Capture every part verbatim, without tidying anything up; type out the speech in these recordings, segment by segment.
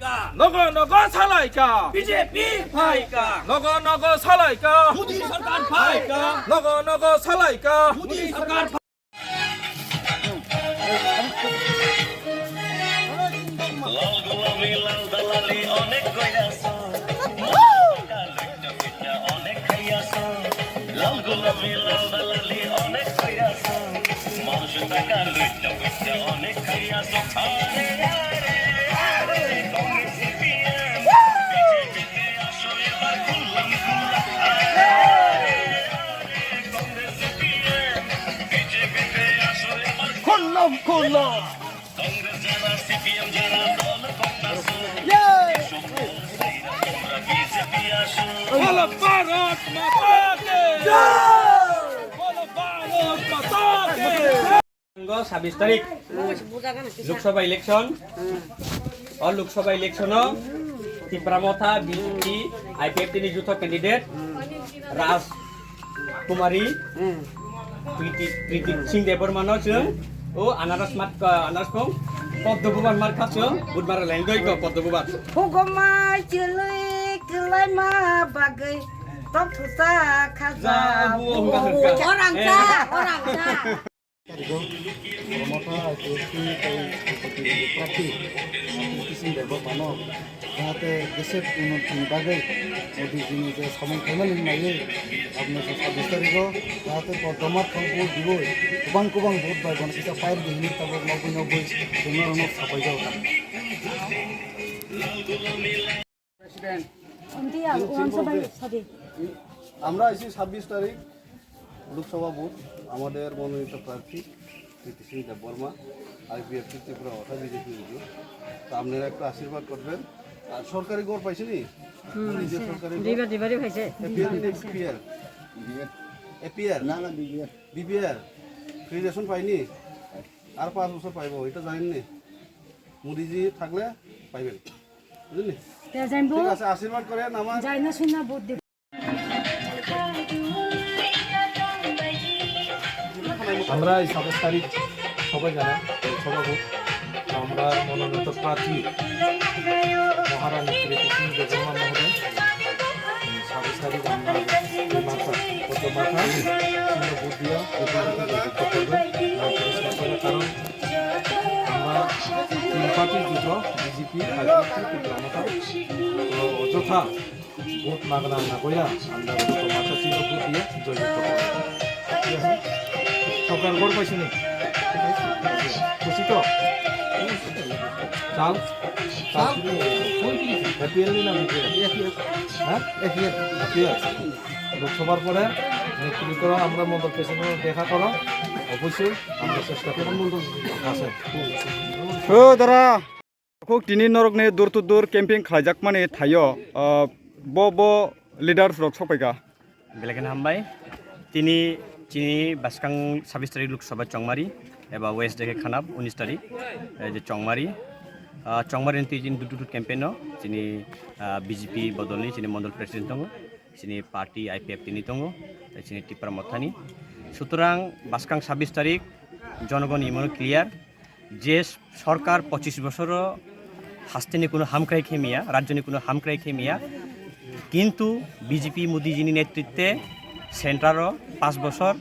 Nogo nogo salaika. B J P phaika. Nogo nogo salaika. Modi sarkar phaika. Nogo nogo salaika. Modi sarkar Khulum khulum. Bolo Bharat Mata ki! Jai! Bolo Bharat Mata ki! Sabis tarik Lok Sabha election. O Lok Sabha election o Tipra Motha B J P I P F T ni jutho candidate Raj Kumari, Priti, Priti Singh Debbarmano chwng o anaras mat, anaras kong Poddo Bubar markha chwng Budmara lain doi ko Poddo Bubar. Hugomai chwlwi kwlaima bagwi tok thusa khaja. Ja, obo, obo, obo. Orang sa, orang sa. Tarikh o Tipra Motha I P F T tei Bupati Prarthi Kisan Debbarmano jahate desek unnotini bagwi Modi jini je samung khaimani naiwi aboni se sabis tarikh o jahate kotorma thang vote diwi kwbang kwbang vote bai bono kisa pair di hinwi tabuk nokgwi nokgwi chwng norokno sapai jago. President. Onti ya, uang sabai sabi. আমরা আছি ছাব্বিশ তারিখ লোকসভা ভোট, আমাদের মনোনীত প্রার্থী প্রীতি সিং দেববর্মা, আইপিএফটি ত্রিপুরা মথা বিজেপি। তো আপনারা একটু আশীর্বাদ করবেন। আর সরকারি ঘর পাইছেনি? হুম, নিজে পাইছে। সরকারি ঘর? দুইবার, দুইবারই পাইছে। এপিআর না বিপিআর? এপিআর? না, না, বিপিআর। বিপিআর? ফ্রি রেশন পাইনি? আর পাঁচ বছর পাইবো, এটা জানেননি? মোদিজি থাকলে পাইবেন। বুঝলি? তে যাইবো। ঠিক আছে, আশীর্বাদ করেন আমার। যাই না শুন না ভোট দিব। আমরা এই সাতাশ তারিখ সবাই জানা সভা ভোট। আমরা মনোনীত প্রার্থী মহারানী প্রীতি সিং দেববর্মা মহোদয়। সাতাশ তারিখ আমরা এই মাথা, কত মাথা, চিহ্ন ভোট দিয়া এই পর্যন্ত জয়যুক্ত করবেন। কারণ আমরা তিন পার্টি জোট, বিজেপি, আইপিএফটি, ত্রিপুরা মথা। তো অযথা ভোট মাগনা না কইয়া আমরা কত মাথা চিহ্ন ভোট দিয়ে জয়যুক্ত করব। সরকার গড় পাইছে নি? খুশি তো? চাল? চাল? এপিএল না বিপিএল? হ্যাঁ? এপিএল। লোকসভার পরে নেতৃত্ব আমরা মন্ডল প্রেসিডেন্ট দেখা করো, অবশ্যই আমরা চেষ্টা করব। মন্ডল আছে। ও দাদা, kok tini norokni door to door camping khlaijakmani thaio, ah, bo, bo leaders rok sokpaikha. Belai kheno hambai. Tini chini bwskang sabis tarik Lok Sabha Chongmari eba West Jaikha Khanap unis tarik, eh, je Chongmari. Ah, Chongmari ni twi chini door to door campaign no chini, ah, B J P bodolni chini mondol president tongo, chini party I P F T ni tongo, tei chini Tipra Mothani. Sutrang bwskang sabis tarik jonogon imano clear. Je sorkar pochis bosoro hasteni kuno hamkrai khe miya, rajyoni kuno hamkrai khe miya, kintu B J P Modi jini netritwe central o panch bosor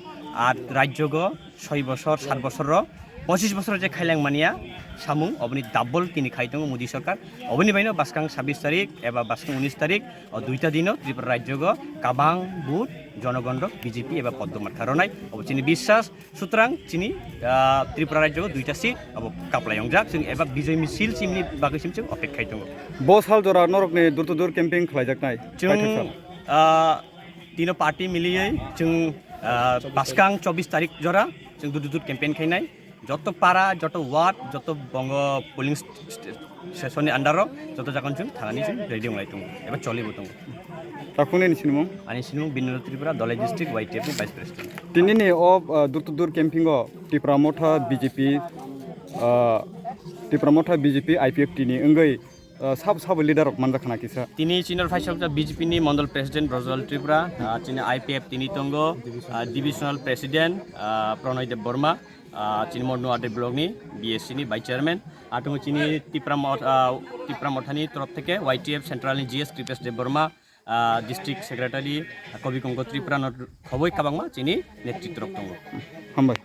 ar rajyogo soi bosor, sat bosor ro, pochis bosor je khailang mania samung oboni double tini khai tongo Modi sorkar. Oboni baino bwskang sabis tarik eba bwskang unis tarik o duita dino Tripura rajyogo kabang vote jonogon rok B J P eba Poddo Markha ronai, obo chini biswas. Sutrang chini, ah, Tripura rajyo duita seat abo kaplai ongjak, chwng eba Bijoy Misil chini bagwi sim chwng opek khai tongo. Bo sal jora norokni door to door camping khlaijaknai. Chwng, paithak sal. Ah, tino party miliwi chwng, ah, bwskang chobbish tarik jora chwng door to door campaign khainai. Joto para, joto ward, joto bongo polling st-, st-, session ni under o joto jaga chwng thangani chwng ready wnglai tongo eba choli bo tongo. Takhukni ni sinimung? Ani sinimung Binod Tripura, Dhalai district Y T F ni vice president. Tini ni o, uh, door to door camping o Tipra Motha B J P, uh, Tipra Motha B J P I P F T ni wngwi, uh, sabo sabo leader rok manjak khana kisa. Tini senior vice president B J P ni mondol president Brajlal Tripura, uh, chini I P F T ni tongo, uh, divisional president, uh, Pronoy Deb Borma. Ah, chini Modnu Adai block ni B S C ni vice chairman. Atung chini Tipra Mot-, ah, Tipra Mothani torof theke Y T F central ni G S Kripesh Debbarma, ah, district secretary, ah, Kobi Kongko Tripura no khoboi kabangma chini netritwrok tongo. Hambai.